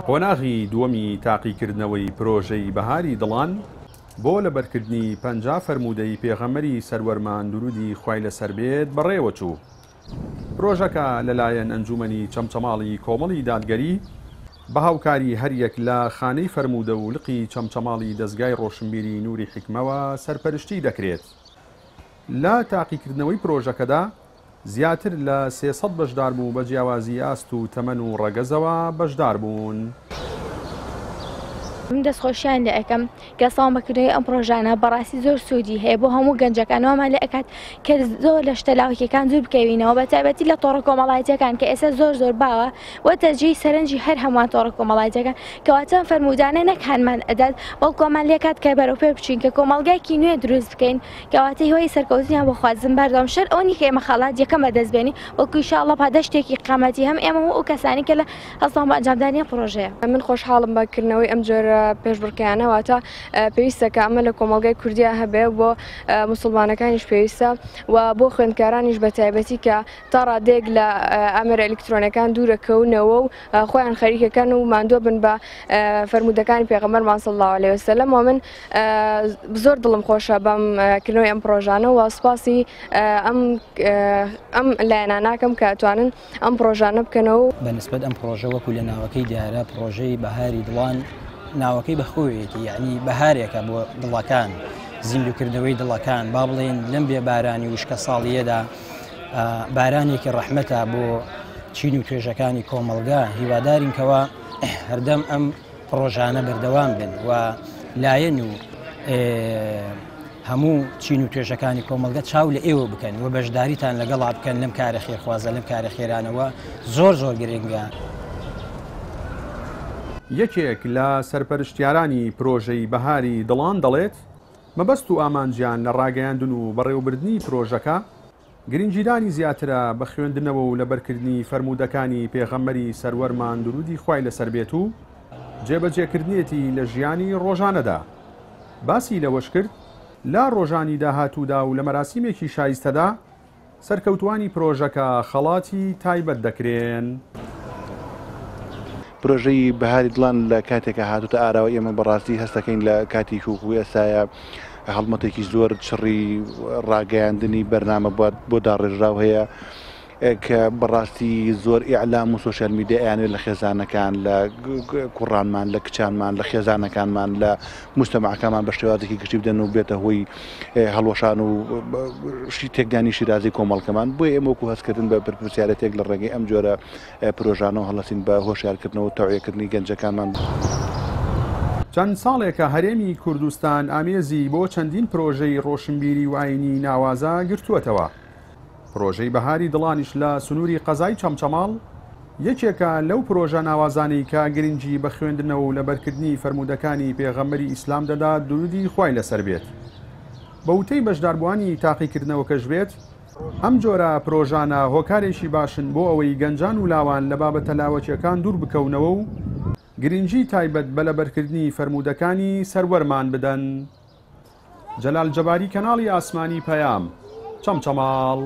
قۆناغی دووەمی تاقیکردنەوەی پرۆژەی بەهاری دڵان بۆ لەبەرکردنی 50 فەرموودەی پێغەمبەری سەروەرمان دروودی خوای لەسەر بێت بەڕێوەچوو. پرۆژەکە لەلایەن ئەنجوومەنی چەمچەماڵی کۆمەڵی دادگەری بە هاوکاری هەریەک لە خانەی فەرموودە و لقی چەمچەماڵی دەزگای ڕۆشنبیری نوری حیکمەوە سەرپەرشتی دەکرێت. لە تاقیکردنەوەی پرۆژەکەدا زیاتر لە 300 بەشداربوو بە جیاوازی ئاست و تەمەن و ڕەگەزەوە بەشداربوون. من دەستخۆشیان لێ ئەکەم کە ساڵ بەکردنەوەی ئەم پرۆژانە بەڕاستی زۆر سوودی هەیە بۆ هەموو گەنجەکان، وامان لێ ئەکات کە زۆر لە شتە لاوەکیەکان دوور بکەوینەوە، بە تایبەتی لە تۆڕە کۆمەڵایەتیەکان کە ئێستا زۆر زۆر باوە و تەجێی سەرنجی هەر هەمووان تۆڕە کۆمەڵایەتیەکان، کەواتە ئەم فەرموودانە نەک هانمان ئەدات بەڵکو وامان لێکات کە بەرەو پێ بچین، کە کۆمەڵگایەکی نوێ دروست بکەین، کەواتە هیوای سەرکەوتنیان بۆ خوازم. بەردەوام شەر ئەوە نییە کە ئێمە خەڵات یەکەم بەدەست بێنین، بەڵکو ئینشاءاللە پاداشتێکی قامەتی هەم ئێمە و ئەو کەسانی کە لە هەستان بە ئەنجامدانی ئەم پرۆژەیە. من خۆشحاڵم بە کردنەوەی ئەم جۆرە پێشبڕکێیانە، واتە پێویستە کە ئەمە لە کۆمەڵگای کوردیا هەبێ، بۆ موسڵمانەکانیش پێویستە و بۆ خوێندکارانیش بە تایبەتی کە تا ڕادەیەک لە ئامێرە ئەلیکترۆنەکان دوورەکەونەوە و خۆیان خەریکەکەن و ماندووە بن بە فەرموودەکانی پێغەمبەرمان صلی الله علیه وسلم. و من زۆر دڵم خۆشە بەم کردنەوەی ئەم پرۆژانە و سوپاسی ئەم ئەم لایەناناکەم کە توانن ئەم پرۆژانە بکەنەوە. بە نسبەت ئەم پرۆژە وەکو لە ناوەکەی دیارە پرۆژەی بەهاری دڵان ناوەکەی بەخۆیەتی، یعنی بەهارێکە بۆ دڵەکان، زیندووکردنەوەی دڵەکان، با بڵێن لەم بێبارانی وشکە ساڵیەدا بارانێکی ڕەحمەتە بۆ چین و توێژەکانی کۆمەڵگا. هیوادارین کەوا هەردەم ئەم پرۆژانە بەردەوام بن و لایەن و هەموو چین و توێژەکانی کۆمەڵگە چاو لە ئێوە بکەن و بەشداریتان لەگەڵا بکەن لەم کارە خێرخوازە، لەم کارە خێرانەوە زۆر زۆر گرنگە. یەکێک لە سەرپەرشتیارانی پرۆژەی بەهاری دڵان دەڵێت، مەبەست و ئامانجیان لە ڕاگەیاندن و بەڕێوەبردنی پرۆژەکە گرنگیدانی زیاترە بە خوێندنەوە و لەبەرکردنی فەرموودەکانی پێغەمبەری سەروەرمان دروودی خوای لەسەر بێت و جێبەجێکردنێتی لە ژیانی ڕۆژانەدا. باسی لەوەشکرد، لە ڕۆژانی داهاتوودا و لە مەراسیمێکی شایستەدا سەرکەوتووانی پرۆژەکە خەڵاتی تایبەت دەکرێن. پرۆژەی بەهاری دڵان لە کاتێکا هاتووتە ئاراوە، ئێمە بەڕاستی هەستەکەین لە کاتێکی وەکو ئێستایا هەڵمەتێکی زۆر چڕی ڕاگەیاندنی بەرنامە بۆ داڕێژراو هەیە کە بەڕاستی زۆر ئیعلام و سۆشیال میدیا ئەیانەوێت لە خێزانەکان، لە کوڕانمان، لە کچانمان، لە خێزانەکانمان، لە موجتەمەعەکانمان بە شێوازێکی گشتی بدەن و بێتە هۆی هەڵوەشان و تێکدانی شیرازەی کۆمەڵکەمان. بۆیە ئێمە وەکو هەستکردن بە بەرپرسیارێتێک لە ڕێگەی ئەم جۆرە پرۆژانەوە هەڵەسین بە هۆشیارکردنەوە و تەوعیەکردنی گەنجەکانمان. چەند ساڵێکە هەرێمی کوردستان ئامێزی بۆ چەندین پرۆژەی ڕۆشنبیری و ئاینی ناوازە گرتووەتەوە. پرۆژەی بەهاری دڵانیش لە سنووری قەزای چەمچەماڵ یەکێکە لەو پرۆژە ناوازانەی کە گرنگی بە خوێندنەوە و لەبەرکردنی فەرموودەکانی پێغەمبەری ئیسلام دەدات دروودی خوای لەسەر بێت. بە وتەی بەشداربووانی تاقیکردنەوەکەش بێت، ئەم جۆرە پرۆژانە هۆکارێکی باشن بۆ ئەوەی گەنجان و لاوان لە بابەتە لاوەکیەکان دوور بکەونەوە و گرنگی تایبەت بە لەبەرکردنی فەرموودەکانی سەروەرمان بدەن. جەلال جەباری کەناڵی ئاسمانی پەیام، چەمچەماڵ.